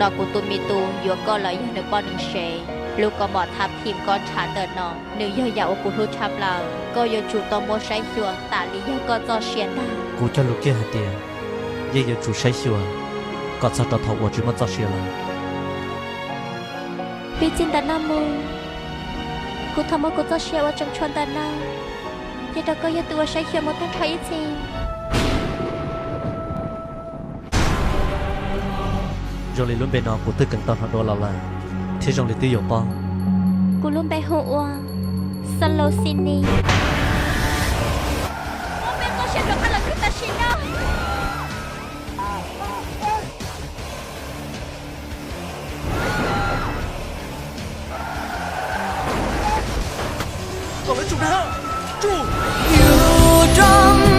Los kuv tus me tub yuav koj los yog nws poj niam sev. Lub kaus mom thab phim koj nrhav ntawm no, nws yog yam uas kuv hlub tshaj plaws. Koj yuav tsum tau muab saib xyuas tas li yog koj txoj sia ntag. Kuv cog lus kiag hais tias yeej yuav tsum saib xyuas kom txog rau thaum uas tsis muaj txoj sia lawm. Peb txij ntawm no mus, kuv thov muab kuv txoj sia uas tseem tshuav ntawm no cia rau koj yog tus uas saib xyuas mus tag nrho ib txhis. Zoo li lub npe no kuv twb kheev tau hnov dua los lawm, thiab zoo li twb yuav paub. Kuv lub npe hu ua Xalau Xi Ni. Muab peb txoj sia rov qab los khwb tam sim no. Kom lawv tsum na, tsum.